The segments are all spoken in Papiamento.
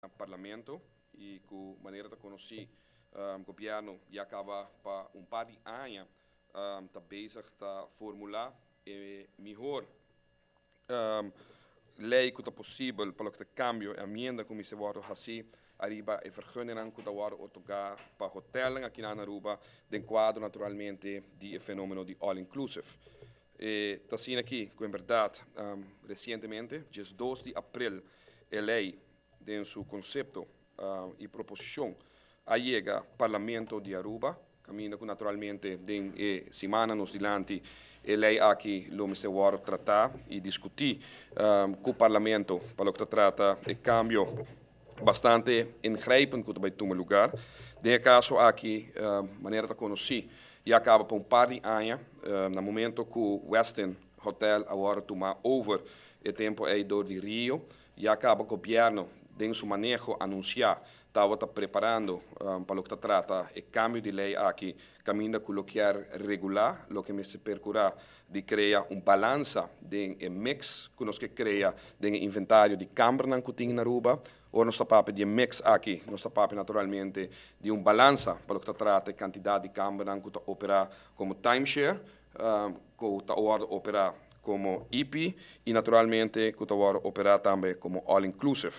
Parlamento y cu manera ta conoci, gobierno ya caba pa un par di aña ta bezig ta formula e mihor ley cu ta posibel pa loke ta cambio e enmienda cu mester wordo haci ariba e vergunningen cu ta wordo otorga pa hotelnan aki na Aruba den cuadro naturalmente di e fenomeno di all inclusive. E ta asina aki cu en berdad recientemente, 12 di april, e ley den su concepto y proposicion a yega Parlamento di Aruba, caminda cu naturalmente den e siman nos dilanti e ley aki lo mester wordo trata y discuti cu Parlamento pa loke ta trata e cambio bastante ingrijpend cu ta bay tuma lugar. Den e caso aki, manera ta conoci, ya caba pa un par di aña, na momento cu Westin Hotel a wordo tuma over e tempo ey door di Rio, ya caba gobierno den su maneho anuncia tabata preparando pa loke ta trata e cambio di ley aki, caminda cu lo kier regula, loke mester percura di crea un balansa den e mix cu nos kier crea den e inventario di cambernan cu tin na Aruba. Ora nos ta papia di e mix aki, nos ta papia naturalmente di un balansa pa loke ta trata e cantidad di cambernan cu ta opera como timeshare, cu ta wordo opera como IP y naturalmente cu ta wordo opera tambe como all inclusive.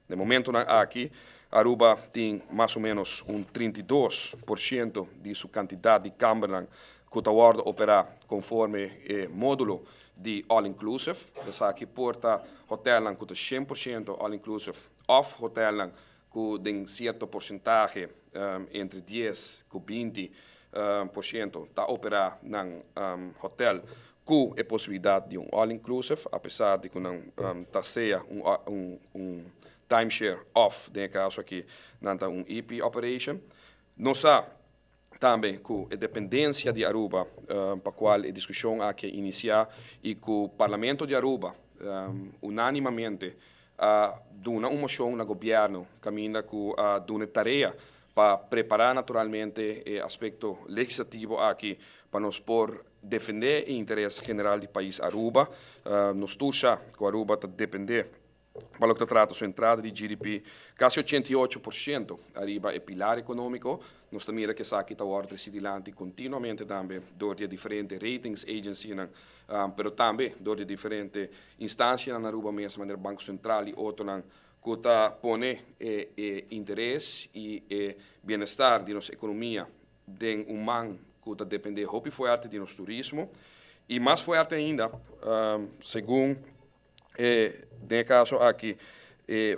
Den momentonan aki, Aruba tin mas o menos un 32% di su cantidad di cambernan cu ta wordo opera conforme e modulo di all inclusive. Esaki por ta hotelnan cu ta 100% all inclusive of hotelnan cu den cierto porcentahe entre 10 cu 20% ta opera nan hotel cu e posibilidad di un all inclusive, apesar di cu nan ta sea un timeshare of, den e caso aki, nan ta un IP operation. Nos sa tambe cu e dependencia di Aruba, pa cual e discusion aki a inicia y cu Parlamento di Aruba unanimamente a duna un mocion na gobierno, caminda cu a duna tarea pa prepara naturalmente e aspecto legislativo aki pa nos por defende e interes general di pais Aruba. Nos tur sa cu Aruba ta depende pa loke ta trata su entrada di GDP casi 88% ariba e pilar economico. Nos ta mira cu esaki ta wordo treci dilanti continuamente tambe door di diferente ratings agency-nan, pero tambe door di diferente instancianan na Aruba mes, manera Banco Central y otronan, cu ta pone e interes y e bienestar di nos economia den un man cu ta depende hopi fuerte di nos turismo. Y mas fuerte ainda, segun den e caso aki,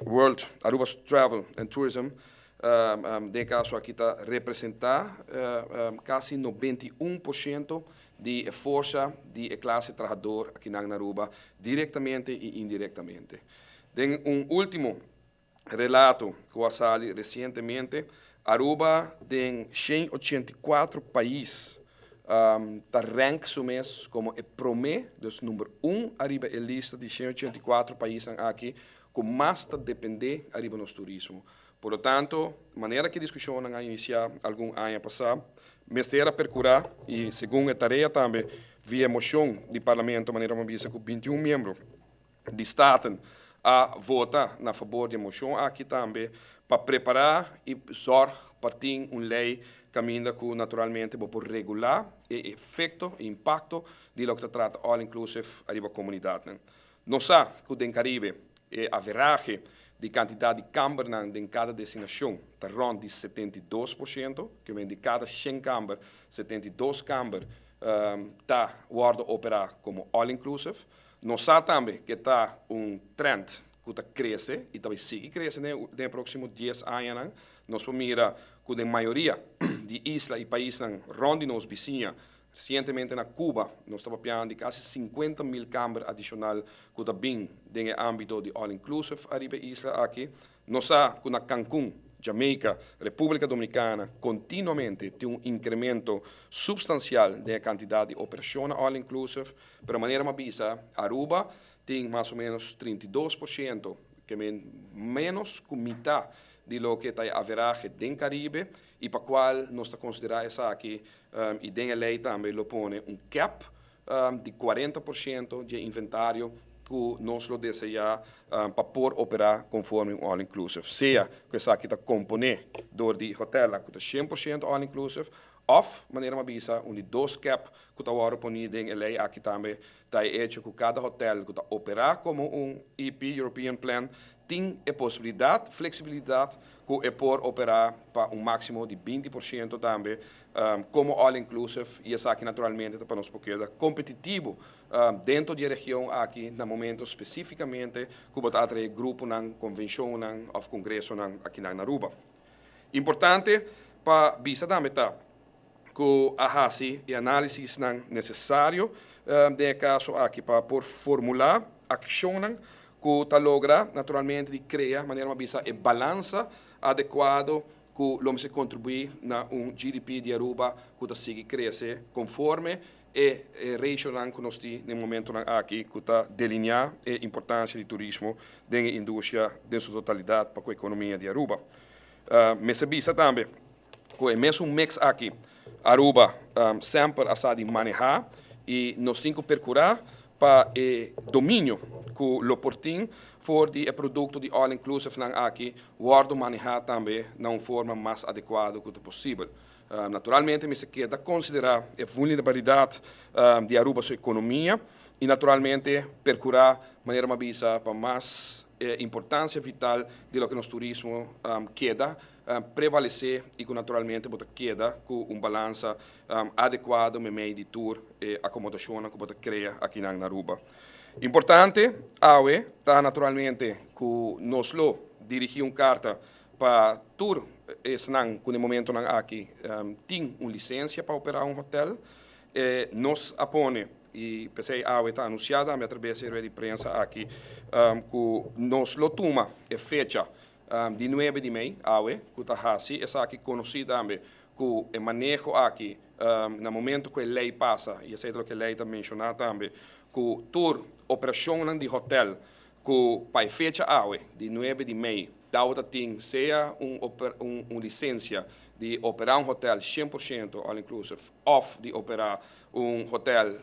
World Aruba Travel and Tourism, den e caso aki ta representa casi 91% di e forsa di e clase trahador aki na Aruba, directamente y indirectamente. Den un ultimo relato cu a sali recientemente, Aruba den 184 pais ta rank su mes como e prome, dus number 1 ariba e lista di 184 pais aki, cu mas ta depende ariba nos turismo. Por lo tanto, manera cu e discusion a inicia algun aña pasa, mester a percura y segun e tarea tambe via mocion di Parlamento, manera mi a bisa cu 21 miembro di Staten a vota na fabor di e mocion aki tambe pa prepara y zorg pa tin un ley caminda cu naturalmente bo por regula e efecto e impacto di loke ta trata all inclusive ariba comunidadnan. Nos sa cu den Caribe e average di cantidad di cambernan den cada destinacion ta rond di 72%, kiermen di cada 100 camber, 72 camber ta wordo opera como all inclusive. Nos sa tambe cu ta un trend cu ta crece y tambe sigui crece den proximo 10 añanan. Nos por mira cu den mayoria di isla y paisnan rond di nos bisiña, recientemente na Cuba, nos tabata papiando di casi 50 mil camber adicional cu ta bin den ambito di all inclusive ariba isla aki. Nos sa cu na Cancun, Jamaica, Republica Dominicana, continuamente tin un incremento substancial den cantidad di operacion all inclusive, pero manera mi a bisa, Aruba tin mas o menos 32%, kiermen menos cu mitar di loke ta e average den Caribe, y pa cual nos ta considera esaki y den ley tambe lo pone un cap di 40% di inventario. ku nos lo deseá pa por operá konforme un all inclusive. Sea ku esaki ta komponé dor di hotelnan ku ta 100% all inclusive òf, manera mi a bisa, un di dos cap ku ta wòrdu poní den e lei aki tambe ta e echo ku kada hotel ku ta operá komo un EP, European Plan, tin e posibilidat, fleksibilidat, ku e por operá pa un máksimo di 20% tambe komo all inclusive, i esaki naturalmente ta pa nos por keda kompetitivo dentro di e region aki na momento spesífikamente ku bo ta atraé gruponan, konvenshonnan òf kongresonan akinan na Aruba. Importante pa bisa tambe ta ku a hasi e análisisnan nesesario den e kaso aki pa por formulá akshonnan ku ta logra naturalmente di krea, manera mi a bisa, e balansa adekuado ku lo mester kontribuí na un GDP di Aruba ku ta sigui krese konforme e rationan ku nos tin den momentonan aki ku ta delineá e importansia di turismo den e industria den su totalidat pa ku ekonomia di Aruba. Mester bisa tambe ku e mesun mix aki Aruba semper a sa di manehá i nos tin ku perkurá pa e dominio ku lo por tin for di e produkto di all inclusive nan aki wòrdu manehá tambe na un forma mas adekuado ku ta posibel. Naturalmente mester keda konsiderá e vulnerabilidat di Aruba su ekonomia i naturalmente perkurá, manera mi a bisa, pa mas importansia vital di loke nos turismo keda prevalesé i ku naturalmente bo ta keda ku un balansa adekuado meimei di tur e akomodashonnan ku bo ta krea akinan na Aruba. Importante awe ta naturalmente ku nos lo dirigí un karta pa tur esnan ku na e momentonan aki tin un lisensia pa operá un hotel. Nos a pone, i p'esei awe ta anunsiá tambe atrabes di e rueda di prensa aki, ku nos lo tuma e fecha di 9 di mei, awe, ku ta hasi esaki konosí tambe ku e maneho aki na momento ku e lei pasa, i esei ta loke e lei ta menshoná tambe, ku tur operashonnan di hotel ku pa e fecha awe di 9 di mei tabata tin sea un lisensia di operá un hotel 100% all inclusive òf di operá un hotel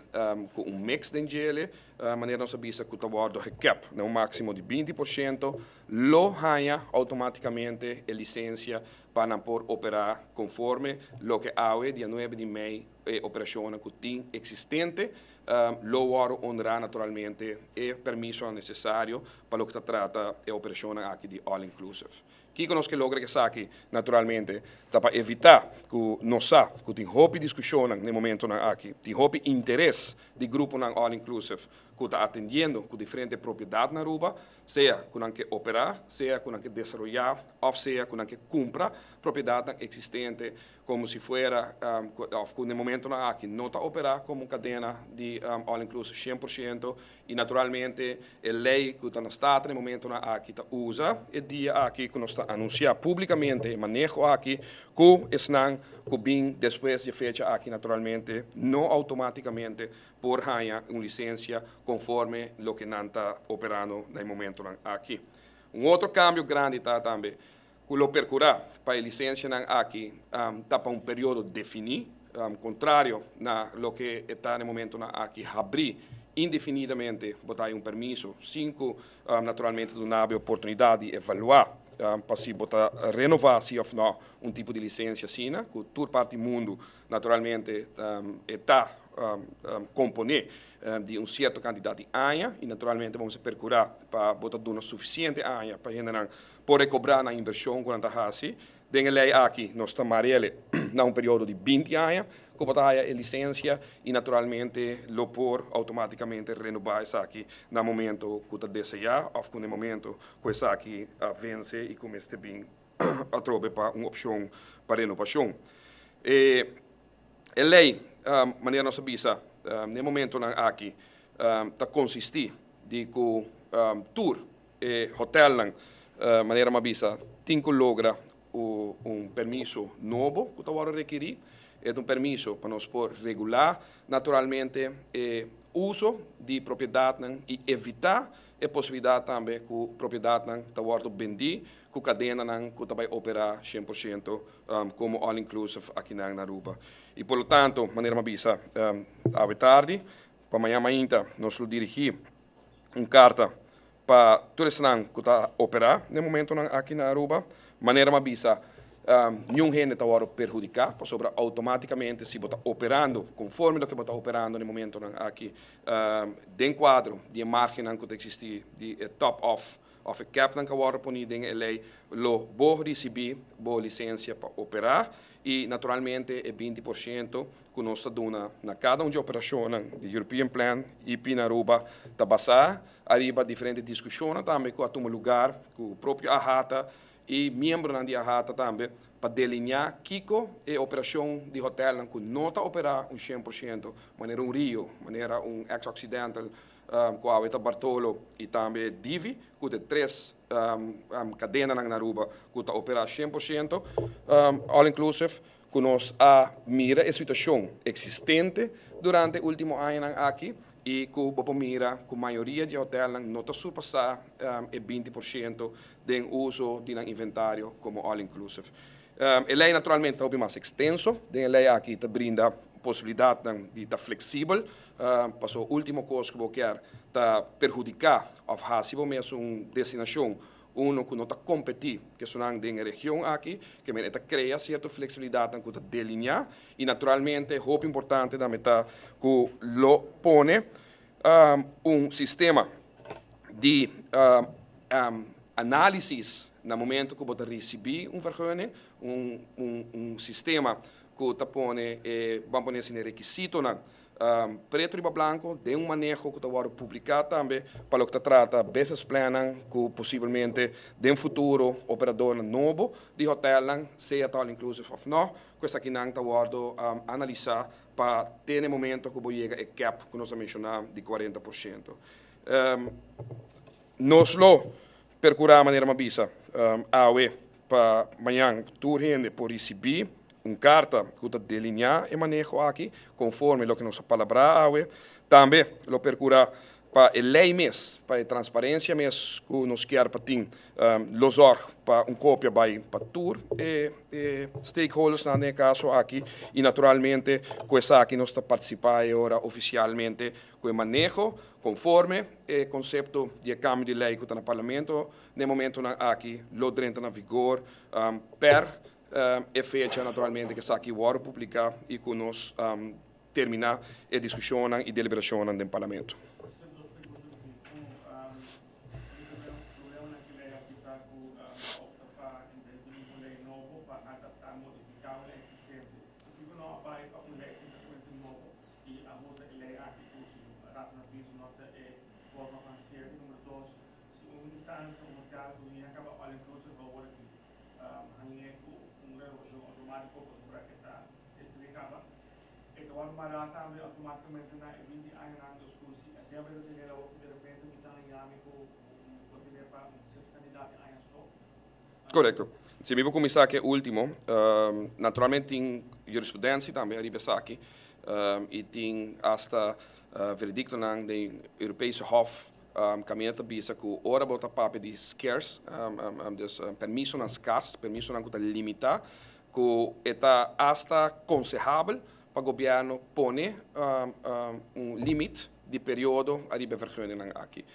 ku un mix den djele, manera nos a bisa ku ta wòrdu gekep na un máksimo di 20%, lo haña outomátikamente e lisensia pa nan por operá konforme loke awe dia 9 di mei e operashonnan ku tin eksistente lo wòrdu honrá naturalmente e permisonan nesesario pa loke ta trata e operashonnan aki di all inclusive. Kiko nos ke logra ku esaki? Naturalmente ta pa evitá ku nos sa ku tin hopi diskushonnan na e momentonan aki, tin hopi interes di gruponan all inclusive ku ta atendiendo ku diferente propiedat na Aruba, sea ku nan ke operá, sea ku nan ke desaroyá òf sea ku nan ke kumpra propiedatnan eksistente komo si fuera òf ku na e momentonan aki no ta operá komo un kadena di all inclusive 100% i naturalmente e lei ku ta na Staten na e momentonan aki ta usa e dia aki ku nos ta anunsiá públikamente e maneho aki ku esnan ku bin despues di e fecha aki naturalmente no outomátikamente por haña un lisensia konforme loke nan ta operando na e momentonan aki. Un otro kambio grandi ta tambe ku lo perkurá pa e lisensianan aki ta pa un periodo definí, kontrario na loke e ta na e momentonan aki habrí indefinidamente bo ta haña un permiso sin ku naturalmente duna bo e oportunidat di evaluá pa si bo ta renová si òf nò un tipo di lisensia asina ku tur parti mundu naturalmente e ta komponé di un sierto kantidat di aña i naturalmente bo mester perkurá pa bo ta duna sufisiente aña pa hendenan por rekobrá nan invershon ku nan ta hasi. Den e lei aki nos ta mar'el na un periodo di 20 aña ku bo ta haya e lisensia i naturalmente lo por outomátikamente renobá esaki na momento ku ta deseá òf ku na e momento ku esaki a vense i ku mester bin atrobe pa un opshon pa renobashon. E e lei, manera nos a bisa na e momentonan aki, ta konsistí di ku tur e hotelnan, manera mi a bisa, tin ku logra un permiso nobo ku ta wòrdu rekirí. E ta un permiso pa nos por regulá naturalmente e uso di propiedatnan i evitá e posibilidat tambe ku propiedatnan ta wòrdu bendí ku kadenanan ku ta bai operá 100% komo all inclusive akinan na Aruba. I por lo tanto, manera mi a bisa awe tardi, pa mañan mainta nos lo dirigí. Un carta pa tur esnan cu ta opera den momentonan aki na Aruba. Manera mi a bisa, niun hende ta wordo perhudica, pasobra automaticamente si bo ta operando conforme loke bo ta operando den momentonan aki den cuadro di e margennan cu ta existi di e top off of e capnan cu a wordo poni den e ley, lo bo ricibi bo licencia pa opera y naturalmente e 20% ku nos ta duna na kada un di operashonnan di European Plan EP na Aruba ta basá ariba diferente diskushonnan tambe ku a tuma lugar ku propio AHATA i miembronan di AHATA tambe pa delineá kiko e operashon di hotèlnan ku no ta operá un 100% manera un Rio, manera un Ex Occidental ku awe ta Bartolo i tambe Divi ku ta e tres kadenanan na Aruba ku ta operá 100% all inclusive. Ku nos a mira e situashon eksistente durante e último añanan aki i ku bo por mira ku mayoria di e hotèlnan no ta surpasá e 20% den uso di nan inventario komo all inclusive. E lei naturalmente ta hopi mas ekstenso. Den e lei aki ta brinda posibilidatnan di ta fleksibel, pasobra último kos ku bo kier ta perhudiká òf hasi bo mes un destinashon uno ku no ta kompetí ku esunnan den e region aki, ke men e ta krea sierto fleksibilidatnan ku ta delineá i naturalmente hopi importante tambe ta ku lo pone un sistema di análisis na momento ku bo ta risibí un vergunning, un sistema ku ta pone e, ban pone asina, e rekisitonan preto riba blanco den un maneho cu ta wordo publica tambe pa loke ta trata business plannan cu posiblemente den futuro operadornan nobo di hotelnan, sea ta all inclusive of no, cu esakinan ta wordo analisa pa te na e momento cu bo yega e cap cu nos a menciona di 40%. Nos lo percura manera mi a bisa awe pa mañan tur hende por ricibi un karta ku ta delineá e maneho aki konforme loke nos a palabrá awe. Tambe lo perkurá pa e lei mes, pa e transparensia mes ku nos kier pa tin, lo zòrg pa un kopia bai pa tur e stakeholdersnan den e kaso aki i naturalmente ku esaki nos ta partisipá e ora ofisialmente ku e maneho konforme e konsepto di e kambio di lei ku ta na parlamento den e momentonan aki lo drenta na vigor per E fecha naturalmente ku esaki wòrdu publiká i ku nos terminá e diskushonnan i deliberashonnan den Parlamento. Hañ'é ku un renovashon outomátiko pasobra e ta e kaba. E ta wòrdu mará tambe outomátikamente na e 20 añanan dos ku si asina bo ta tene awor ku derepente mi ta haña mi ku mi por tene pa un sierto kantidat di aña so. Korekto. Si mi por kuminsá ku e último, naturalmente tin jurisprudensia tambe ariba esaki i tin asta verediktonan den Europese Hof Kaminda ta bisa ku ora bo ta papia di scarce, dus permisonan skars, permisonan ku ta limitá, ku e ta asta konsehabel pa gobièrnu pone un limit di periodo ariba e vergunningnan aki.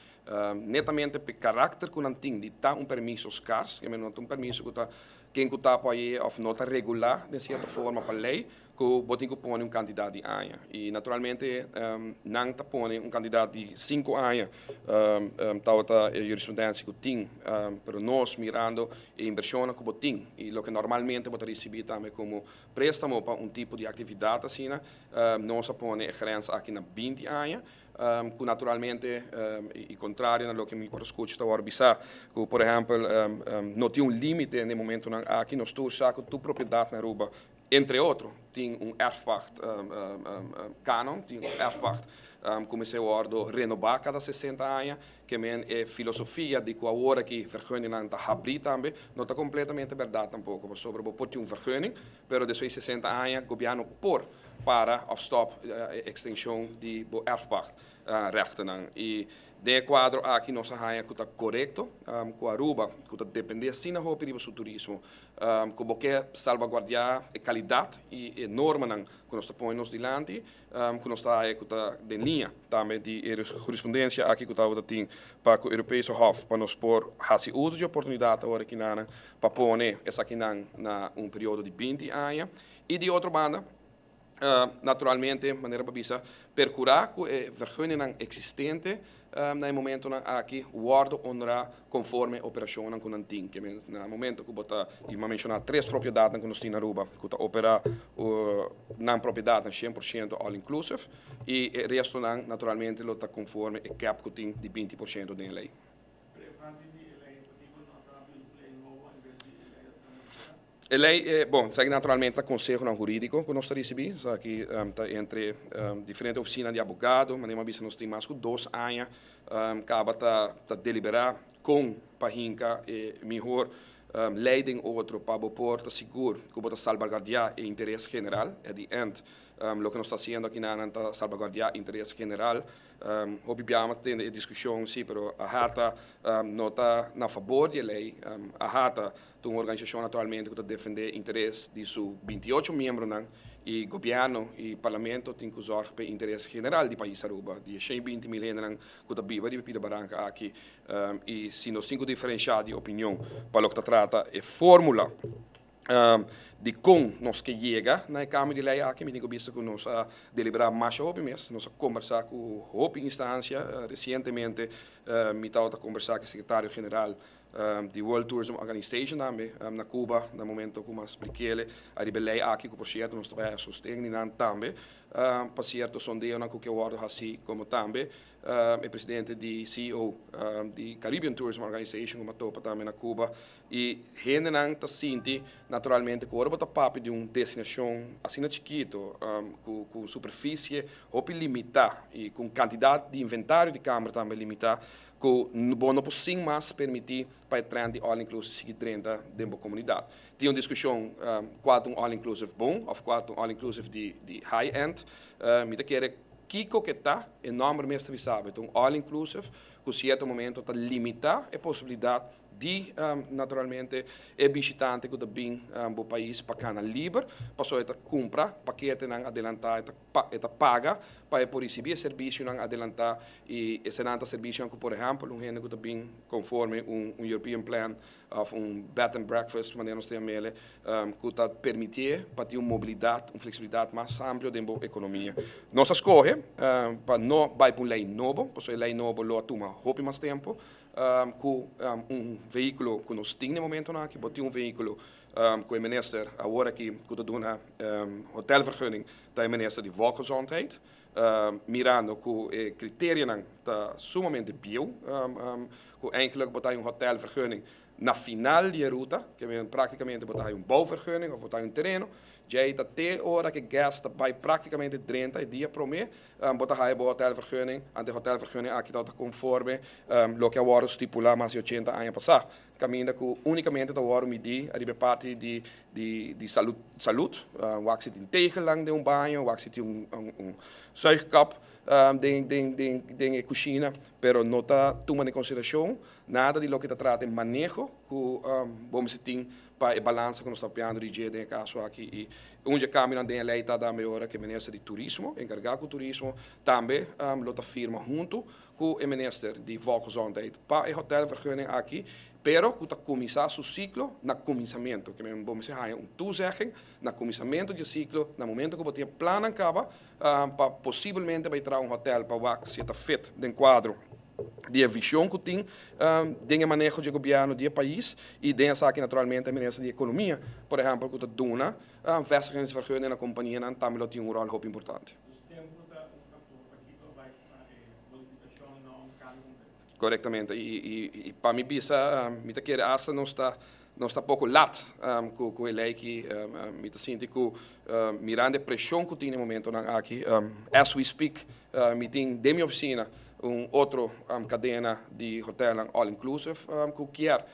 Netamente p'e karakter ku nan tin di ta un permiso skars, ke no ta un permiso ku ta ken ku ta apoy'é òf no ta regulá den sierto forma pa lei, ku bo tin ku pone un kantidat di aña. I naturalmente nan ta pone un kantidat di sinku aña, tabata e jurisprudensia ku tin, pero nos mirando e invershonnan ku bo tin i loke normalmente bo ta risibí tambe komo préstamo pa un tipo di aktividat asina, nos a pone e grens aki na 20 aña, ku naturalmente i kontrario na loke mi por a skucha ta wòrdu bisá ku por ehèmpel no tin un límite na e momentunan aki, nos tur sa ku tur propiedat na Aruba, entre otro, tin un erfpacht canon, tin un erfpacht ku mester wòrdu renobá kada 60 aña. Ke men e filosofia di ku awor aki vergunningnan ta habrí tambe no ta kompletamente bèrdat tampoko, pasobra bo por tin un vergunning, pero despues di 60 aña gobièrnu por para òf stòp e ekstenshon di bo erfpacht. Rechtennan. Y den e cuadro aki nos a haya cu ta corecto cu Aruba, cu ta depende asina hopi riba su turismo, cu bo ke salvaguardia e calidad y e normanan cu nos ta pone nos dilanti, cu nos ta haya cu ta den liña tambe di e jurisprudencia aki cu tabata tin pa cu Europese Hof pa nos por haci uso di oportunidad awor akinanan pa pone esakinan na un periodo di 20 aña. Y di otro banda, naturalmente, manera pa bisa, percura cu e vergunningan existente na e momentonan aki wordo honra conforme operacionnan cu nan tin. Na momento cu bo ta, y mi a menciona tres propiedadnan cu nos tin na Aruba cu ta opera nan propiedadnan 100% all inclusive y e restonan naturalmente lo ta conforme e cap cu tin di 20% den e ley. Pero di e ley, pakico no ta ley nobo en bes di e ley actualmente? E ley, bon, esaki naturalmente ta consehonan huridico cu nos ta ricibi, esaki ta entre diferente oficina di abogado, manera mi a bisa nos tin mas cu 2 aña caba ta delibera con pa hinca e mihor ley den otro pa bo por ta sigur cu bo ta salvaguardia e interes general. At the end, loke nos ta haciendo aki nan ta salvaguardia interes general. Hopi biaha tin e discusion, si, pero AHATA no ta na fabor di e ley. AHATA ta un organisacion naturalmente cu ta defende interes di su 28 miembronan y gobierno y parlamento tin cu zorg pa interes general di pais Aruba, di 120 mil hendenan cu ta biba di pida baranca aki, y si nos tin cu diferencia di opinion pa loke ta trata e formula di con nos ke yega na e cambio di ley aki, mi tin cu bisa cu nos a delibera mas hopi mes, nos a conversa cu hopi instancia. Recientemente mi tabata conversa cu secretario general di World Tourism Organization tambe na Cuba, na momento cu m'a splik'e ariba ley aki, cu por cierto nos ta bay sosten di nan tambe pa cierto sondeonan cu ke wordo haci, como tambe e presidente di CEO di Caribbean Tourism Organization cu m'a topa tambe na Cuba, y hendenan ta sinti naturalmente cu ora bo ta papia di un destinacion asina chikito, cu superficie hopi limita y cu cantidad di inventario di camber tambe limita, cu bo no por sin mas permiti pa e trend di all inclusive sigui drenta den bo comunidad. Tin un discusion cua un all inclusive bon of cua un all inclusive di high end. Mi ta kere kico cu ta, e nomber mes ta sabi, un all inclusive cu cierto momento ta limita e posibilidad di naturalmente e bishitante cu ta bin bo pais pa cana liber, paso e ta cumpra paketenan adelanta, e ta paga pa e por ricibi e servicionan adelanta y esey ta servicio cu, por ehempel, un hende cu ta bin conforme un European plan of un bed and breakfast, manera nos ta yam'e, cu ta permiti pa tin un mobilidad, un flexibilidad mas amplio den economia. Nos a scoge pa no bay pa un ley nobo, pasobra e ley nobo lo tuma hopi mas tempo, cu un vehiculo cu nos tin na momento aki, bo tin un vehiculo cu e minister awor aki cu ta duna hotelvergunning, ta e minister di Volksgezondheid, mirando cu e criterionan ta sumamente bieu, cu eigenlijk bo ta un hotelvergunning na final di ruta, cu practicamente bo ta un bouwvergunning of bo ta un tereno, ya ta te ora cu guest bay practicamente 30 dia prome, bo ta haya hotelvergunning, anto hotelvergunning aki ta conforme loke a wordo stipula mas di 80 aña pasa. Caminda cu unicamente ta wordo midi ariba parti di salud, salud wak si tin tegellang den un baño, wak si tin un zuigkap den e cushina, pero no ta tuma en consideracion nada di loke ta trata maneho cu bon tin pa e balansa cu nos ta papiando di dje den caso aki. Y un cambio den ley ta tambe ora cu minister di turismo, encarga cu turismo, tambe lo ta firma hunto cu e minister di Volksgezondheid pa e hotelvergunning aki, pero cu ta cuminsa su ciclo na cuminsamento, kiermen bo mester un toezegging na cuminsamento di ciclo, na momento cu bo tin plan caba pa posiblemente bay traha un hotel pa wak si ta fit den cuadro di vision cu tin den maneho di gobierno di pais y den esaki naturalmente minister di economia, por ehempel, cu ta duna vestigingsvergunning na compania, tambe lo tin un rol hopi importante. Dus tempo ta un factor pa kico bay pa modificacion, no un cambio completo. Corectamente. Y pa mi bisa, mi ta kere hasta nos ta poco laat cu e ley cu mi ta sinti cu mirando e presion cu tin na momento aki, as we speak, mi tin den mi oficina un otro cadena di hotel all inclusive cu kier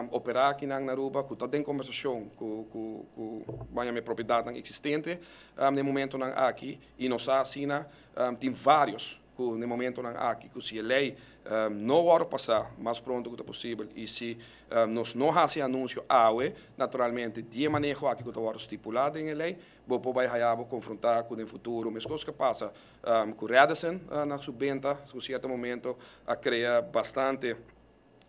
opera aki na Aruba, cu ta den conversacion cu mi propiedad existente na momento aki y nos asina tin varios. ku na e momentonan aki ku si e lei no wòrdu pasá mas pronto ku ta posibel i si nos no hasi anunsio awe, naturalmente di e maneho aki ku ta wòrdu stipulá den e lei, bo por bai haya bo konfrontá ku den futuro meskos ku a pasa ku Radisson na su benta ku sierto momento a krea bastante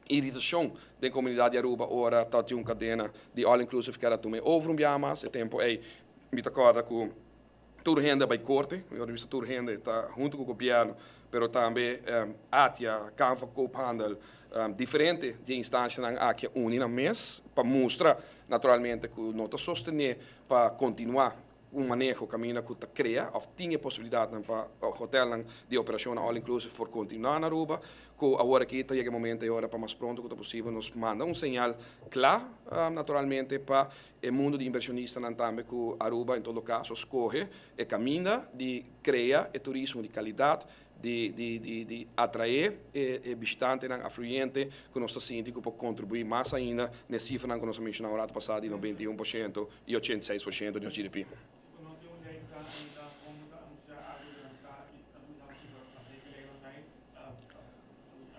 iritashon den komunidat di Aruba ora ta tin un kadena di all inclusive keda tuma e over un biaha mas. E tempu ei mi ta kòrda ku tur hende a bai korte, mi ora bisa tur hende ta huntu ku gobièrnu, pero tambe ATIA, Kamer van Koophandel, diferente di e instansianan aki a uni nan mes pa mustra naturalmente ku no ta sostené pa kontinuá un maneho kaminda ku ta krea òf tin e posibilidatnan pa hotelnan di operashon all inclusive por kontinuá na Aruba, ku awor aki ta yega e momento e ora pa mas pronto ku ta posibel nos manda un señal kla naturalmente pa e mundu di invershonistanan tambe ku Aruba en todo kaso skohe e kaminda di krea e turismo di kalidat, di di di di atraé e e bishitantenan afluyente ku nos ta sinti ku por kontribuí mas ainda na e sifranan ku nos a menshoná un ratu pasá di 91% i 86% di nos GDP. Si ku no tin un lei kla ainda, kon bo ta anunsiá algu delantá i ta bisa si bo ta hasi e lei no ta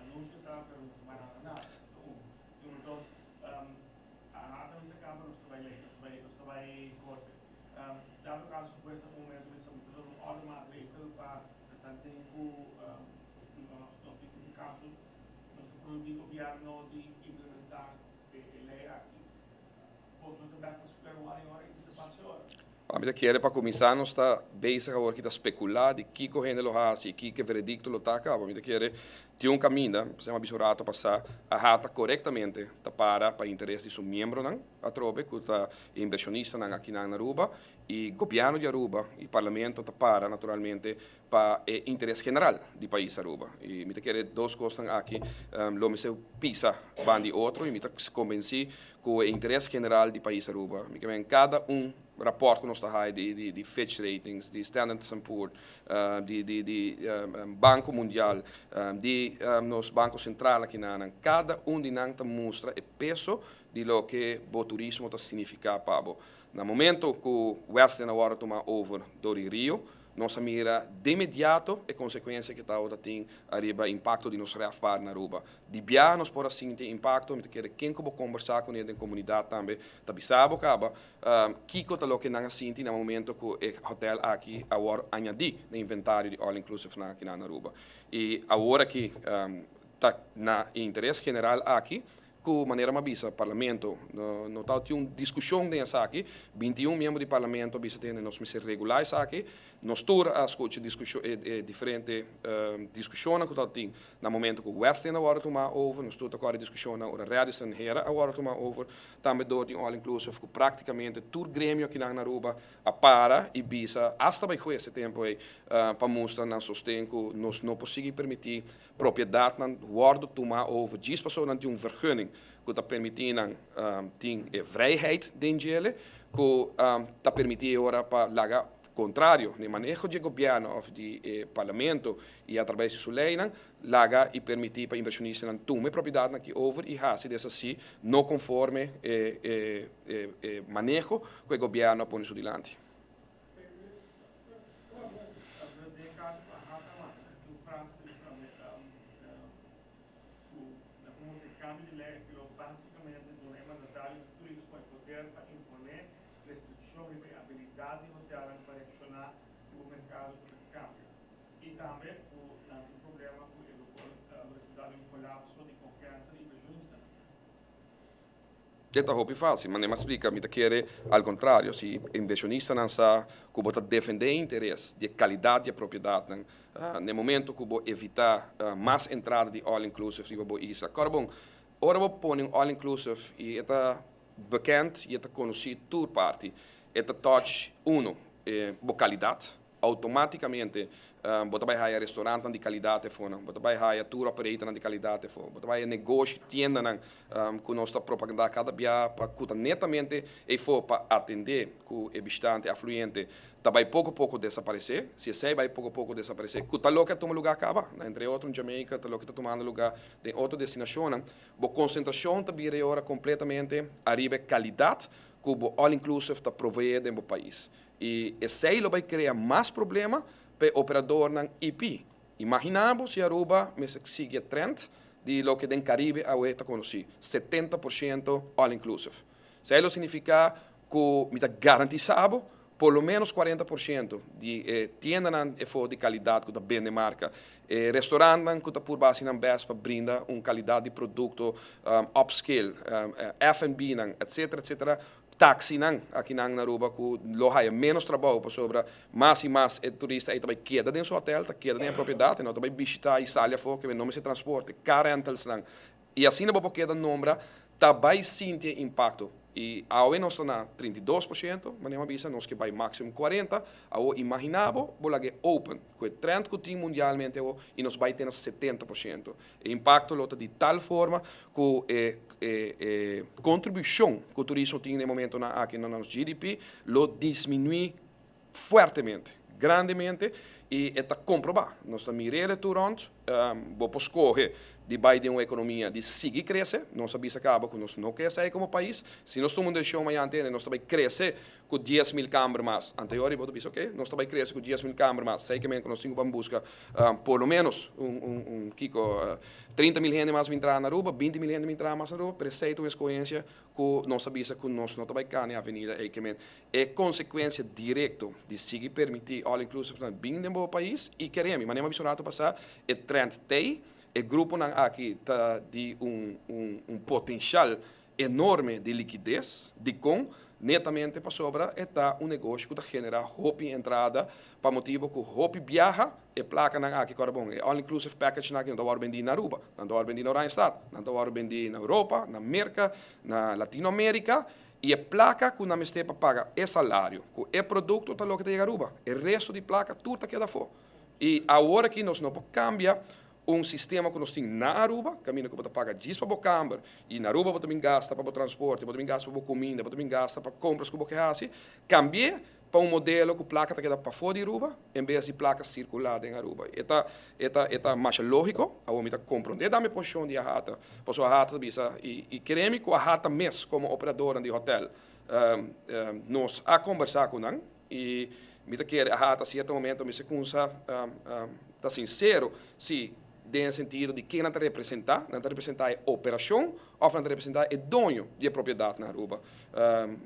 anunsio ta pero no ta tuma nada nada. Ta un. Número dos, Aha ta bisa caba nos ta bay ley, nos ta bay, nos ta bay corte. Dado caso pues na un momento bisa mi ta duna un orde maatregel pa tanten cu nos no tin un caso nos ta prohibi gobierno di implementa e ley aki, boso no ta back na square one e ora y bisa pasa e ora. Mi ta kere pa kuminsá nos ta bezig awor ki ta spekulá di kiko hende lo hasi i kiko e veredikto lo ta kaba. Mi ta kere tin un kaminda, pasobra mi a bisa un rato pasá, a hata korektamente ta para pa interes di su miembronan atrobe ku ta e inbershonistanan akinan na Aruba i gobièrnu di Aruba i parlamento ta para naturalmente pa e interes general di pais Aruba. I mi ta kere dos kosnan aki lo mester pisa ban di otro i mi ta kombensí ku e interes general di pais Aruba. Mi ke men kada un rapòrt ku nos ta haya di di Fitch Ratings, di Standard and Poor, di di di Banko Mundial, di nos Banko Sentral aki nan, kada un di nan ta mustra e peso di loke bo turismo ta signifiká pa bo. Na momento ku Westin a wòrdu tumá over dor di Rio, Nos a mira de inmediato e konsekuensia ku tabata tin ariba impakto di nos REFBAR na Aruba. Di biaha nos por a sinti e impakto, mi ta kere ken ku bo kombersá kuné den komunidat tambe ta bisa bo kaba kiko ta loke nan a sinti na momento ku e hotèl aki a wòrdu añadí na inventario di all inclusive nan aki na Aruba. I awor aki ta na e interes general aki Ku manera mi a bisa Parlamento no ta tin un diskushon den esaki. 21 miembro di Parlamento a bisa tende nos mester regulá esaki. Nos tur a skucha diskushon e diferente diskushonnan ku tabatin na momento ku Westin a wòrdu tumá over. Nos tur ta kòrda e diskushonnan ora Radisson Hera a wòrdu tumá over. Tambe dor di un all inclusive ku práktikamente tur gremio akinan na Aruba a para i bisa asta bai hues e tempu ei pa mustra nan sosten ku nos no por sigui permití Propiedadnan wordo tuma over djis pasobra nan tin un vergunning cu ta permiti nan tin e vrijheid den djele cu ta permiti e ora pa laga contrario na e maneho di e gobierno of di e parlamento y atrabes di su leynan laga y permiti pa inversionistanan tuma e propiedadnan aki over y haci des asi no conforme e maneho cu e gobierno a pone su dilanti. E ta hopi fácil, manera mi a splika, mi ta kere al contrario, si inversionistanan sa ku bo ta defendé e interes di e kalidat di e propiedatnan, na e momento ku bo evitá mas entrada di all inclusive riba bo isla. Kòrda bon, ora bo pone un all inclusive i e ta bekend i e ta konosí tur parti, e ta touch uno, bo kalidat, Automáticamente bo ta bai haya restaurantnan di calidad efonan, bo ta bai haya tour operatornan di calidad efo, bo ta bai haya negoshi, tiendanan cu nos ta propaganda cada bia pa cu ta netamente efo pa atende cu e bishitante afluyente ta bai poco poco desaparece. Si esey bai poco poco desaparece, cu ta loke a tuma lugar caba, na entre otro in Jamaica, ta loke ta tumando lugar den otro destinacionnan, bo concentracion ta bira e ora completamente ariba e calidad cu bo all inclusive ta provee den bo pais. I esei lo bai krea mas problema pa e operadornan IP. Imagina bo si Aruba mester sigui e trend di loke den Caribe awe ta conoci, 70% all inclusive. Esey lo significa cu mi ta garantisa bo por lo menos 40% di tiendanan efo di calidad cu ta bende marca, restaurantnan cu ta purba haci nan best pa brinda un calidad di producto upscale, F&B-nan, etc., etc., taxinan akinan na Aruba cu lo haya menos trabou pasobra mas y mas e turista ey ta bay keda den su hotel, ta keda den e propiedad y no ta bay bishita y sali afo ke no mester transporte, car rentalsnan. Y asina bo por keda nombra, ta bay sinti e impacto. Y awe nos ta na 32%, manera mi a bisa, nos ke bay maximum 40. Awo imagina bo, bo lag'e open, cu e trend cu tin mundialmente awo y nos bay te na 70%. E impacto lo ta di tal forma cu e contribucion cu turismo tin den e momentonan aki na nos GDP lo disminui fuertemente, grandemente y e ta comproba. Nos ta mir'e tur rond, bo por scoge di bay den un economia di sigui crece, nos a bisa caba cu nos no ke esey como pais, si nos tuma un decision mañana tende nos ta bay crece cu 10,000 camber mas, anto yori bo ta bisa ok, nos ta bay crece cu 10,000 camber mas, esey ke men cu nos tin cu ban busca por lo menos un kico 30,000 hende mas bin traha na Aruba, 20,000 hende bin traha mas na Aruba, pero esey ta un escogencia cu nos a bisa cu nos no ta bay cana e avenida ey ke men e consecuencia directo di sigui permiti all inclusive nan bin den bo pais y keremi, manera mi a bisa un rato pasa, e trend t'ey, e gruponan aki ta di un potencial enorme di likides, dikon? Netamente pasobra e ta un negoshi ku ta generá hopi entrada pa motibu ku hopi biaha e plakanan aki kòrda bon, e all inclusive packagenan aki no ta wòrdu bendí na Aruba, nan ta wòrdu bendí na Oranjestad, nan ta wòrdu bendí na Europa, na Merka, na Latinoamérika i e plaka ku nan mester pa paga e salario ku e produkto ta loke ta yega Aruba, e resto di plaka tur ta keda afó. I awor aki nos no por kambia un sistema ku nos tin na Aruba, kaminda ku bo ta paga djis pa bo kamber i na Aruba bo ta bin gasta pa bo transporte, bo ta bin gasta pa bo kuminda, bo ta bin gasta pa kompras ku bo ke hasi, kambi'é pa un modelo ku plaka ta keda pafó di Aruba en bes di plaka sirkulá den Aruba. E ta e ta e ta masha lógiko, awor mi ta komprondé tambe e posishon di AHATA, pasobra AHATA ta bisa i i kere mi ku AHATA mes komo operadornan di hotèl nos a kombersá ku nan I mi ta kere aha ta sierto momento mester kumsa ta sinsero si den e sentido di ken nan ta representa, nan ta representa e operacion of nan ta representa e doño di e propiedad na Aruba.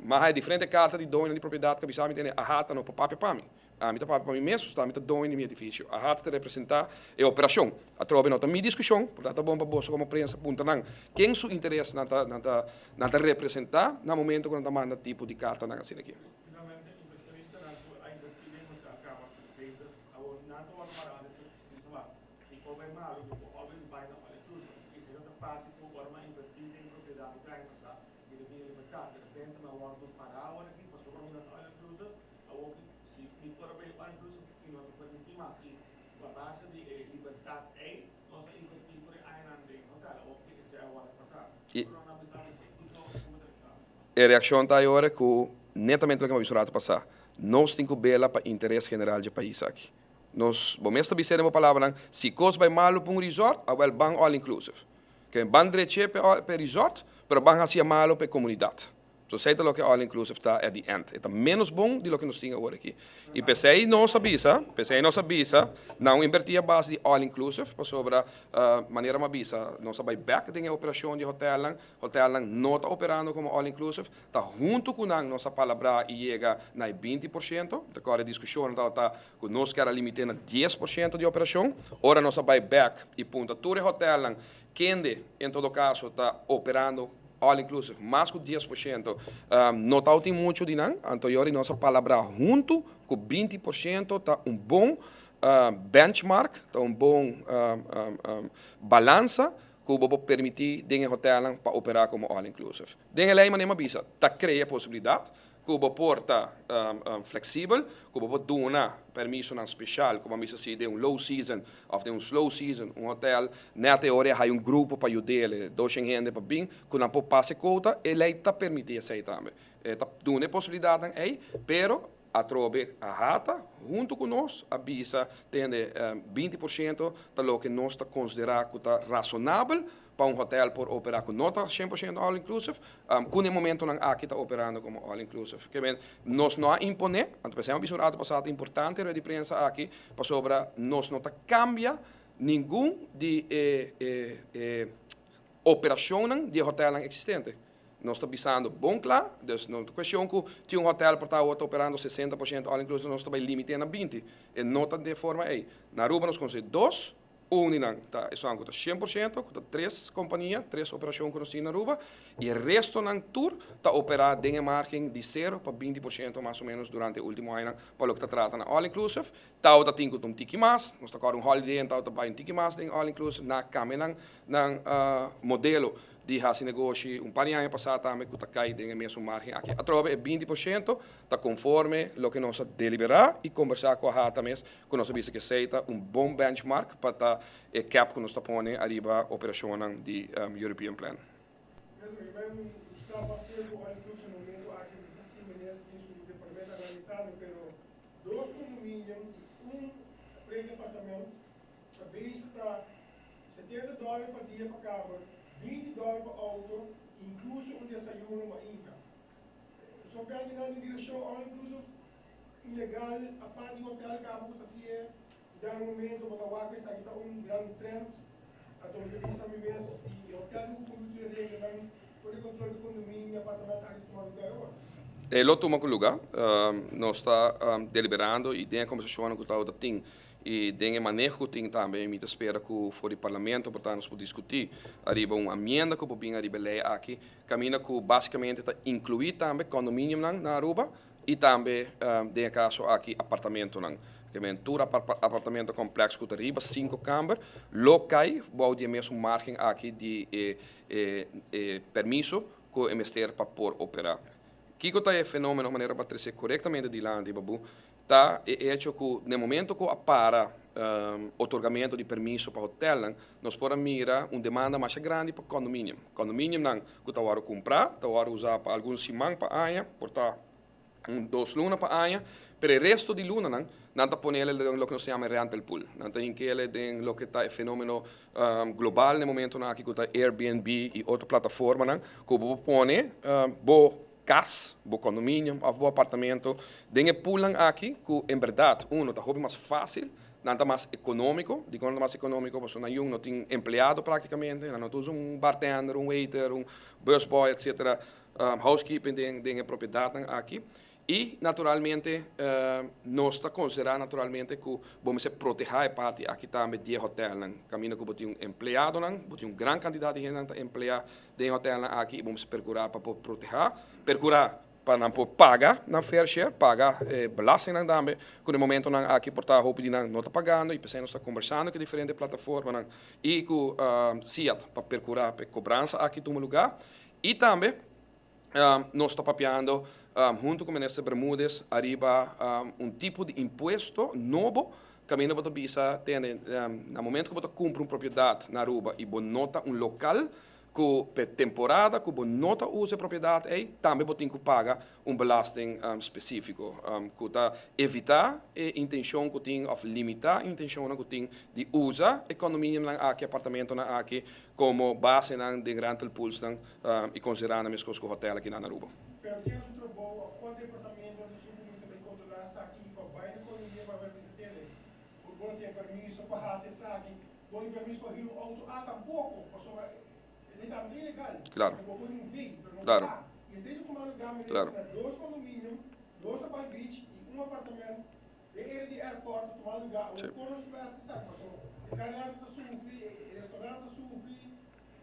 Mas hay diferente carta di doñonan di propiedad cu a bisa mi tene aha ta no por papia pa mi. Ami ta papia pa mi mes pasobra ami ta doño di mi edificio. Aha ta representa e operacion. Atrobe no ta mi discusion, por ta bon pa boso como prensa punta nan ken su interes nan ta nan ta representa na momento cu nan ta manda tipo di cartanan asina aki. Finalmente, inversionistanan ku a invertí den hotel kaba ku bezig awor nan ta wòrdu mará den su wak. Si por bai malu, bo por always bai na all inclusive. I esei ta parti ku ora mi a invertí den propiedat hopi aña pasá, mi ta tin e libertat. De repente mi a wòrdu pará awor aki pasobra mi no ta all inclusive. Awor ki si mi por a bai all inclusive mi no ta permití mas. I a base di e libertat ei nos a invertí tur e añanan den hotel. Awor ki esei a wòrdu kortá. Pero nan bisa mi si kiko ku mi ta reakshoná. E reakshon ta ayora ku netamente loke mi a bisa un rato pasá. Nos tin ku bela pa interes general dje pais aki. Nos, bo mes ta bis'é den bo palabranan, si kos bai malu pa un resort, awèl ban all inclusive. Ke ban drech'é pa e resort, pero ban hasié malu pa e komunidat. So esei ta loke all inclusive ta at the end. E ta ménos bon di loke nos tin awor aki. I p'esei nos a bisa, p'esei nos a bisa, nan inbertí a base di all inclusive, pasobra manera mi a bisa, nos a bai bèk den e operashon di hotelnan, Hotelnan no ta operando como all inclusive, ta hunto cu nan nos a palabrá y yega na e 20%. Ta core discusionnan tabata cu nos kier a limite na 10% di operacion. Ora nos a bay bek y punta tur e hotelnan kende en todo caso ta operando all inclusive mas cu 10%, no tabatin mucho di nan. Anto yori nos a palabrá hunto cu 20% ta un bon benchmark, ta un bon balansa ku bo por permití den e hotelnan pa operá komo all inclusive. Den e lei manera mi a bisa, ta krea posibilidat ku bo por ta fleksibel, ku bo por duna permisonan speshal, ku bo a bisa si den un low season òf den un slow season un hotel nèt e ora e haya un grupo pa yud'é, doshen hende pa bin, ku nan por pasa e kouta, e lei ta permití esei tambe. E ta duna e posibilidatnan ei, pero atrobe a hata huntu ku nos a bisa tende 20% ta loke nos ta konsiderá ku ta rasonabel. pa un hotel por opera cu no ta 100% all inclusive, cu na momentonan aki ta operando como all inclusive. Kiermen, nos no a impone, anto pensamos un rato pasado importante di prensa aki, pasobra nos no ta cambia ningun di operacion di hotel existente. Nos ta bisando bon cla, dus no ta cuestion cu tin un hotel por ta operando 60% all inclusive, nos ta limita na 20%. E no ta di forma ey. Na Aruba nos conoce dos, un nan ta esnan cu ta 100%, cu ta tres compania, tres operacion cu nos tin na Aruba, y e resto nan tur ta opera den margen di 0 pa 20% mas o menos durante e ultimo aña pa loke ta trata na all inclusive. Tau ta tin un tiki mas, nos ta un Holiday Inn, tau ta bay un tiki mas den all inclusive, nan a cambia nan modelo di haci negoshi un par di aña pasa tambe cu ta cay den e mesun margen aki. Atrobe e 20% ta conforme loke nos a delibera y combersa cu AHATA mes, cu nos a bisa cu esey ta un bon benchmark pa ta e cap cu nos ta pone ariba operacion di European Plan. Mesmo, e ben está pasando all inclusive no momento aki, si minister tin su departamento analisando, pero dos condominio, un três apartamento, a base ta $70 pa dia pa camber, $20 pa auto, incluso un desayuno mainta. So perde na direccion all inclusive ilegal, aparte di hotel caba cu ta siye, da un momento pa wak esaki ta un gran trend, anto mi bisa mi mes y hotel cu computer regla por control di condominio, apartamento aki tuma lugar awor. E lo tuma lugar, nos ta deliberando y den combersacion cu ta tin y den maneho cu tin tambe, mi ta spera cu for di parlamento, por tanto, nos por discuti ariba un enmienda cu bin ariba ley aki, caminda cu basicamente ta inclui tambe condominio na Aruba y tambe, den caso aki, apartamento nan. Kiermen tur apartamento complex cu ariba cinco camber, lo cay bou di mesun margen aki di permiso cu mester pa por opera. Kico ta e fenomeno manera pa trece corectamente dilanti, Babu, ta e hecho cu na momento cu a para otorgamento di permiso pa hotel, nos por mira un demanda mas grandi pa condominio. Condominio nan cu ta wordo cumpra, ta wordo usa pa algun siman pa aña, por ta un dos luna pa aña, pero e resto di luna nan, nan ta pone den loke nos ta yama rental pool. Nan ta hink'e den loke ta e fenomeno global na momento nan aki cu ta Airbnb y otro plataforma nan, cu bo pone bo cas, bo condominio of bo apartamento, den e pool nan aki, cu en berdad, uno, ta hopi mas facil, nan ta mas economico, di con mas economico, pasobra nan no tin empleado practicamente, nan no usa un bartender, un waiter, un busboy, etc., housekeeping den propiedad aki. Y, naturalmente, nos ta considera naturalmente cu bo mester protege e parti aki tambe di hotel nan. Caminda cu tin un empleado nan, tin un gran cantidad di hende ta emplea den hotel nan aki y bo mester percura pa protege, percura pa nan por paga nan fair share, paga belasting nan tambe, cu na momento nan aki por ta hopi di nan no ta pagando y pesey nos ta combersando cu diferente plataforma nan y cu SIAD pa percura pa cobransa aki tuma lugar y tambe nos ta papiando hunto cu minister Bermudez ariba un tipo di impuesto nobo caminda bo ta bisa tene na momento cu bo ta cumpra un propiedad na Aruba y bo no ta un local cu pe temporada cu bo no ta usa e propiedad ey, tambe bo tin cu paga un belasting specifico cu ta evita e intencion cu tin of limita e intencion cu tin di usa e condominio nan aki, apartamento nan aki como base nan di rental pools nan y considera nan mescos cu hotel aki na Aruba. Pero tin su trabou, cual departamento su cuminsa pa controla esaki pa bay na economia pa ver bisa tele? Bo tin permiso pa haci esaki, bo tin permiso pa huur un auto, ah, tampoco, pasobra esey tambe ta ilegal. Bo por huur un B, pero no A. Y esey ta tuma lugar, minister, na dos condominio, dos na Palm Beach y un apartamento den area di airport ta tuma lugar, o con nos ta haci esaki, pasobra e candidato ta sufri, e restaurant ta sufri,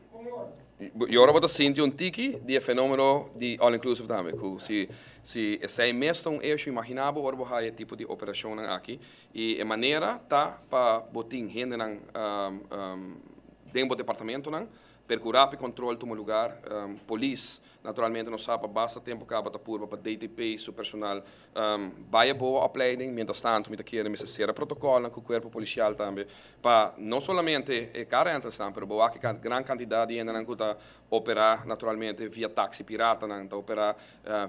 con e ora. Y ora bo ta sinti un tiki di e fenomeno di all inclusive tambe, cu si esey mes ta un issue, imagina bo ora bo haya tipo di operacion aki y e manera ta pa bo tin hende nan den bo departamento nan, percura pa control tuma lugar, polis. Naturalmente nos sa pa basta tempo caba ta purba pa DTP su personal bay e boa opleiding. Mientras tanto mi ta kere mester cera protocolnan cu cuerpo policial tambe pa no solamente e car rentalsnan, pero bo wak e gran cantidad di hendenan cu ta opera naturalmente via taxi piratanan, ta opera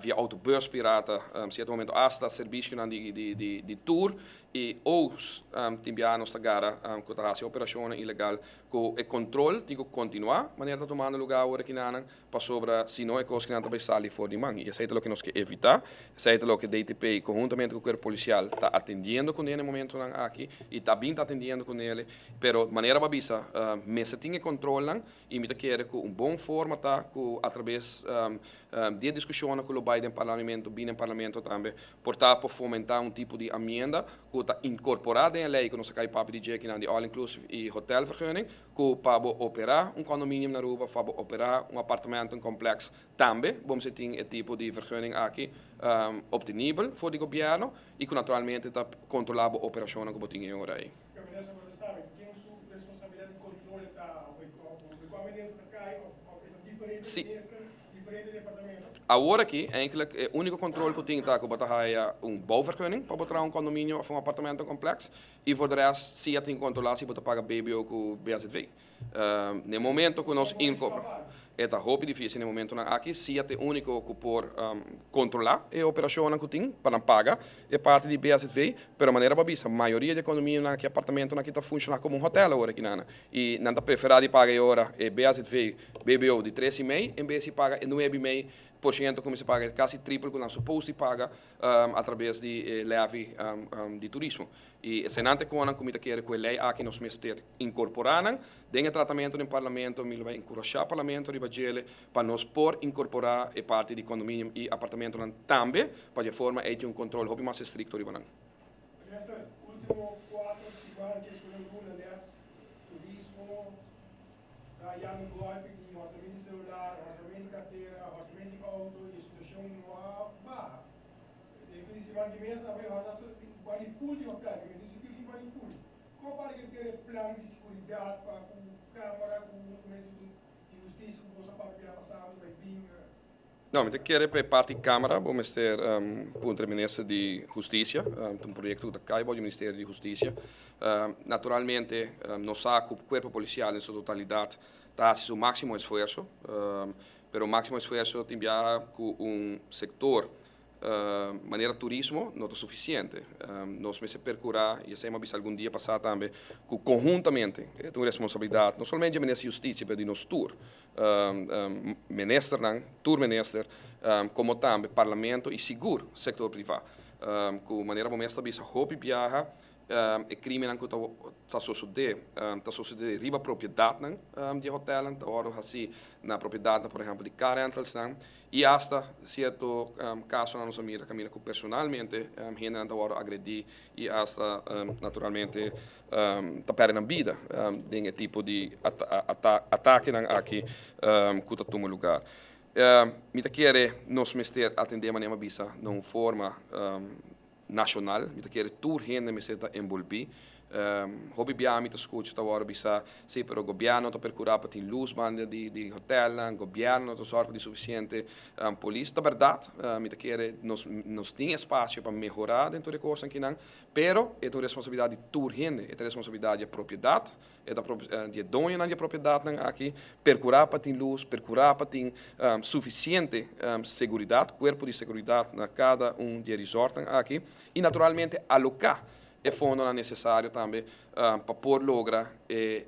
via autobus pirata, cierto momento hasta servicionan di tour y oos tin bia nos ta gara cu ta haci operacionnan ilegal cu e control tin cu continua manera ta tumando lugar awor aki nanan, pasobra si no e cos kinan ta bay sali for di man y esey ta loke nos ke evita, esey ta loke DTP conhuntamente cu Cuerpo Policial ta atendiendo cune na e momentonan aki y ta bin ta atendiendo cunele, pero manera bo a bisa mester tin e controlnan y mi ta kere cu un bon forma ta cu atrabes di e discusionnan cu lo bay den parlamento, bin den parlamento tambe, por ta por fomenta un tipo di amienda cu ta incorpora den e ley cu nos a cay papia di dje kinan di all inclusive y hotelvergunning, cu pa bo opera un condominium na Aruba of pa bo opera un apartamentencomplex tambe bo mester tin e tipo di vergunning aki obtenibel for di gobierno y cu naturalmente ta controla bo operacionnan cu bo tin e ora ey. Minister por ta sabe ken su responsabilidad di control ta of di cua minister ta cay of e ta diferente minister, diferente departamento? Awor aki, eigenlijk e unico control cu tin ta cu bo ta haya un bouwvergunning pa bo traha un condominio of un apartamentencomplex y voor de rest si a tin controla si bo ta paga BBO cu BZV. Na e momento cu nos incorpora, e ta hopi dificil na e momentonan aki, si a ta e unico cu por controla e operacionnan cu tin pa nan paga e parti di BZV, pero manera bo a bisa, mayoria di e condominionan aki, apartamentonan aki ta funciona como un hotel awor aki nan, y nan ta prefera di paga e ora e BZV, BBO di tres y mei en bes di paga e nuebe y mei por ciento cu mester paga, e casi triple cu nan supos di paga atrabes di e levy di turismo. Y eseinan ta e conan cu mi ta kere cu e ley aki nos mester incorpora nan den e tratamento den Parlamento. Mi lo bay encurasha Parlamento riba djele pa nos por incorpora e parti di condominium y apartamentonan tambe pa dje forma ey tin un control hopi mas estricto riba nan. Minister, ultimo cuatro siman ke escoge Lula net turismo ta yami golpe di hortamento di celular, hortamento di cartera, hortamento di auto y e situacion no a baha. Den fin di siman di mes a bai hòrta su ban di pool di hotel, mi mester sigur ki ban di pool. Kon para ke tere plan di siguridat pa ku kamara ku huntu mes di hustisia ku boso a papia bia pasado bai bin? No, mi ta kere pa e parti kamara bo mester puntra e minister di hustisia. Ta un proyekto ku ta kai bou di ministerio di hustisia. Naturalmente nos sa ku kuerpo polisial den su totalidat ta hasi su máksimo esfuerso. Pero máksimo esfuerso tin biaha ku un sektor manera turismo no ta sufisiente. Nos mester perkurá, i esei mi a bisa algun dia pasá tambe, ku konhuntamente e ta un responsabilidat no solamente di Minister di Hustisia pero di nos tur ministernan, tur minister, komo tambe Parlamento i sigur sektor privá. Ku manera bo mes ta bisa hopi biaha E krimennan ku ta sosodé ta sosodé riba propiedatnan di e hotelnan, ta wòrdu hasí na propiedatnan por ehèmpel di car rentalsnan i asta sierto kasonan nos a mira kaminda ku personalmente hendenan ta wòrdu agredí i asta naturalmente ta pèrdè nan bida den e tipo di atakenan aki ku ta tuma lugar. Mi ta kere nos mester atendé manera mi a bisa na un forma nashonal, mi ta kere tur hende mester ta enbolbí. Hopi bia mi ta skucha ta wòrdu bisa, sí, pero gobièrnu no ta perkurá pa tin lus banda di di hotèlnan, gobièrnu no ta sòrg pa tin sufisiente polis. Ta bèrdat, mi ta kere nos nos tin espasio pa mehorá den tur e kosnan kinan, pero e ta un responsabilidat di tur hende, e ta responsabilidat di e propiedat, E ta di e doñonan di e propiedatnan aki perkurá pa tin lus, perkurá pa tin sufisiente seguridat, kuerpo di seguridat na kada un di e resortnan aki i naturalmente aloká e fondonan nesesario tambe pa por logra e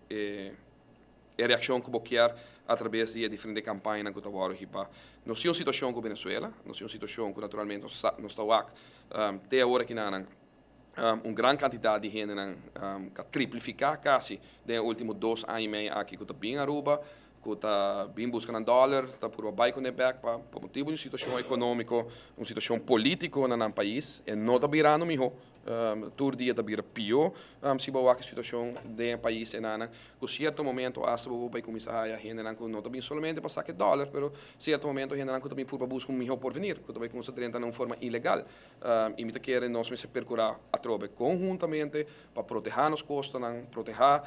e reakshon ku bo kier atrabes di e diferente kampañanan ku ta wòrdu hibá. Nos tin un situashon ku Venezuela, nos tin un situashon ku naturalmente nos sa nos ta wak te awor akinanan. Un gran kantidat di hendenan ta triplifiká kasi den e último dos aña i mei aki ku ta bin Aruba, ku ta bin buska nan dòler, ta purba bai kuné bèk pa pa motibu di un situashon ekonómiko, un situashon polítiko na nan pais. E no ta birando mihó. Tur dia ta bira pió si bo wak e situashon den e pais enanan. Ku sierto momento asta bo por bai kuminsá haya hendenan ku no ta bin solamente pa saka e dòler, pero sierto momento hendenan ku ta bin purba buska un mihó porvenir, ku ta bai kuminsá drenta na un forma ilegal. I mi ta kere nos mester perkurá atrobe konhuntamente pa protehá nos kostanan, protehá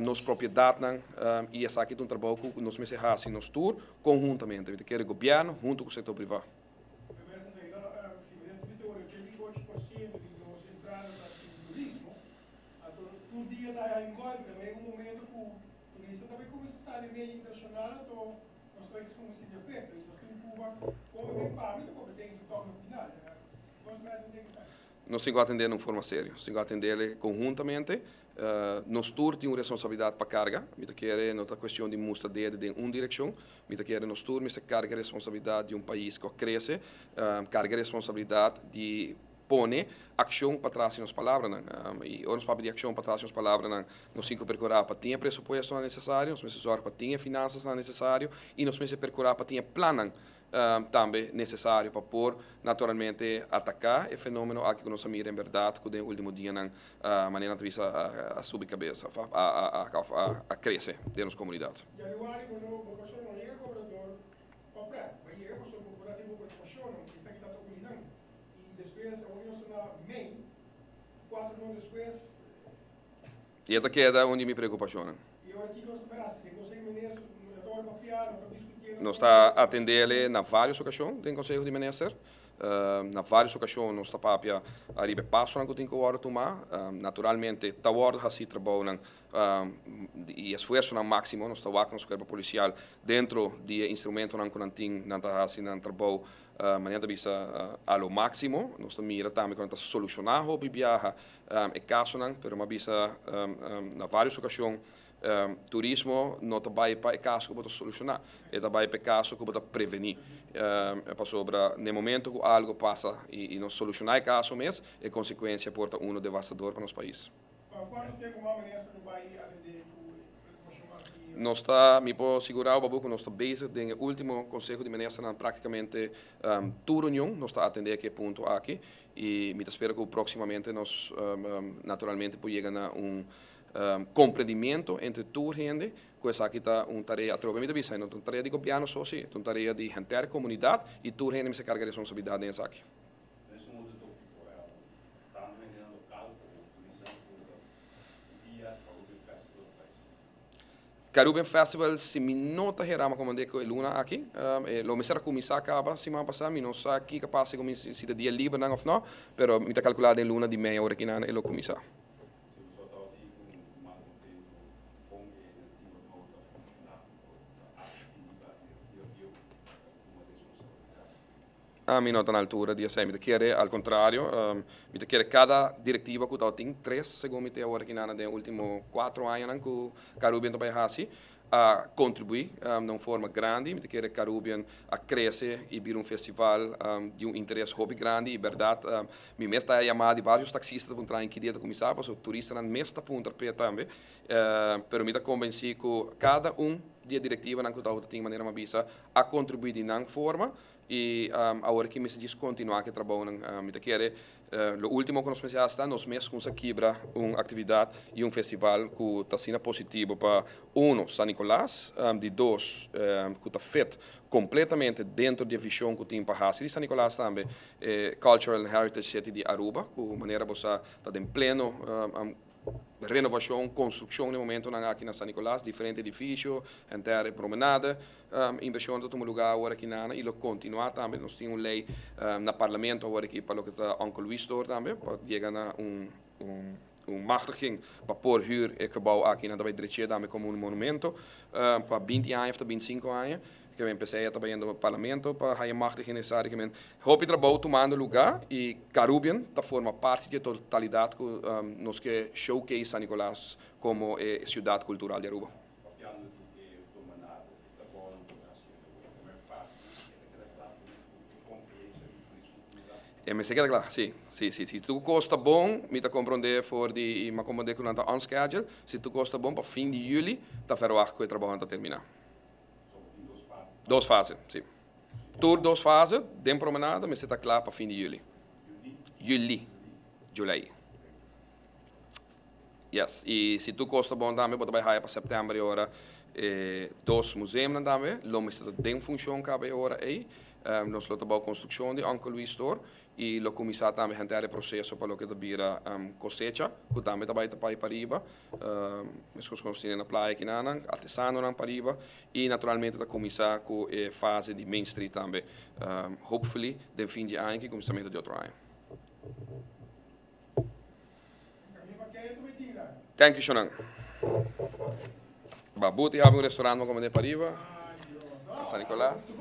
nos propiedatnan i esaki ta un trabou ku nos mester hasi nos tur konhuntamente. Mi ta kere gobièrnu huntu ku sektor privá. Si minister bisa ora 88% di nos entrada ta di turismo, anto tur dia ta hay un golpe, ma yega un momento cu turista ta bay cuminsa sali medio internacional, anto nos ta bay cuminsa sinti afecto y nos tin Cuba como den pa mi ta competencia toch na final. Nos mester den esaki. Nos tin cu atende na un forma serio, nos tin cu atendele conhuntamente. Nos tur tin un responsabilidad pa carga. Mi ta kere no ta cuestion di mustra dede den un direccion. Mi ta kere nos tur mester carga e responsabilidad di un pais cu a crece, carga e responsabilidad di pone accion patras di nos palabranan. Y ora nos papia di accion patras di nos palabranan, nos tin cu percura pa tin e presupuestonan necesario, nos mester zorg pa tin e finansasnan necesario y nos mester percura pa tin e plannan tambe necesario pa por naturalmente ataca e fenomeno aki cu nos a mira en berdad cu den e ultimo dianan manera nan ta bisa a subi cabes of a crece den nos comunidad. Januari bo no bo persona no yega gobernador pa pret, bo yega pasobra bo por a tin bo preocupacionnan, esaki ta ta uni nan y despues awor nos ta na mei, cuatro luna despues. Y e ta keda un di mi preocupacionnan. Y ora kico nos ta bay haci? Den Conseho di Minister no ta ora papia, no ta discutiendo. Nos ta atendele na varios ocasion den Conseho di Minister. Na varios ocasion nos ta papia ariba e pasonan cu tin cu wordo tuma. Naturalmente ta wordo haci trabounan y esfuersonan maximo. Nos ta wak nos cuerpo policial dentro di e instrumentonan cu nan tin, nan ta haci nan trabou manera ta bisa a lo maximo. Nos ta mira tambe cu nan ta soluciona hopi biaha e kasonan, pero mi a bisa na vários okashon, turismo no ta bai pa e kaso ku bo ta solushoná, e ta bai pa e kaso ku bo ta prevení. Pasobra na e momento ku algu pasa i no solushoná e kaso mes, e konsekuensia por ta unu devastador pa nos pais. Pa kuantu tempu mas minister lo bai atendé ku e preokupashon aki? Nos ta, mi por sigurá bo ku nos ta bezig den e último konseho di ministernan práktikamente tur reunion nos ta atendé ku e punto aki. I mi ta spera ku próksimamente nos naturalmente por yega na un komprendimiento entre tur hende ku esaki ta un tarea atrobe mi ta bisa, no ta un tarea di gobièrnu so si, ta un tarea di henter komunidat i tur hende mester karga responsabilidat den esaki. Carubbian Festival si mi no ta hera mi a komand'é ku e luna aki. E lo mester a kuminsá kaba siman pasá, mi no sa kiko pasa ku mi si ta dia libernan òf no, pero mi ta kalkulá den luna di mei ora kinan e lo kuminsá. Mi no ta na altura di esei. Mi ta kere al contrario. Mi ta kere cada directiva cu tabatin, tres segun mi te awor aki nana den ultimo cuatro añanan cu Carubbian ta bay haci, a contribui na un forma grandi. Mi ta kere Carubbian a crece y bira un festival di un interes hopi grandi y berdad mi mes ta yama di varios taxista ta puntra en ki dia ta cuminsa pasobra turistanan mes ta puntra p'e tambe. Pero mi ta convenci cu cada un di e directivanan cu tabatin manera mi a bisa a contribui di nan forma. I awor aki mester djis kontinuá ku e trabounan. Mi ta kere lo último ku nos mester hasi ta nos mes kumsa kibra un aktividat i un festival ku ta asina positivo pa uno, San Nicolas, di dos, ku ta fit kompletamente dentro di e vishon ku tin pa hasi di San Nicolas tambe e Cultural and Heritage City di Aruba ku manera bo sa ta den pleno Renovacion, construccion den momentonan aki na San Nicolas, diferente edificio, henter e promenade. Inversion ta tuma lugar awor aki nana y lo continua tambe. Nos tin un ley na parlamento awor aki pa loke ta Uncle Luis Store tambe, pa yega na un un machtiging pa por huur e gebouw aki. Nan ta bay dreche tambe como un monumento pa binti aña of ta binticinco aña. Ke men p'esei a ta bayendo parlamento pa haya machtiging necesario. Ke men hopi trabou tumando luga y Carubbian ta forma parti di e totalidad cu nos ke showcase San Nicolas como e ciudad cultural di Aruba. Papiando di e promenade, e trabounan cu ta haciendo awor, e primer parti, e ta keda cla cu e conferencia di infraestructura? E mester keda cla, si, si, si. Si tur cos ta bon, mi ta comprende for di, y mi a comprende cu nan ta on schedule, si tur cos ta bon pa fin di juli ta verwacht cu e trabounan ta termina. Dos fase, si. Tur dos fase den promenada mester ta kla pa fin di juli. Juli. July. Yes, y si tur cos ta bon tambe, bo ta bay haya pa september ora dos museumnan tambe, lo mester ta den funcion caba e ora ey. Nos lo ta bou construccion di Uncle Luis Store y lo cuminsa tambe henter e proceso pa loke ta bira cosecha, cu tambe ta bay ta pay pariba, mescos cu nos tene na playa kinanan, artesanonan pariba y naturalmente ta cuminsa cu e fase di Main Street tambe, hopefully den fin di aña aki, cuminsamento di otro aña. Thank you, Shonan. Babuti habi un restaurant mo come pariba. San Nicolas.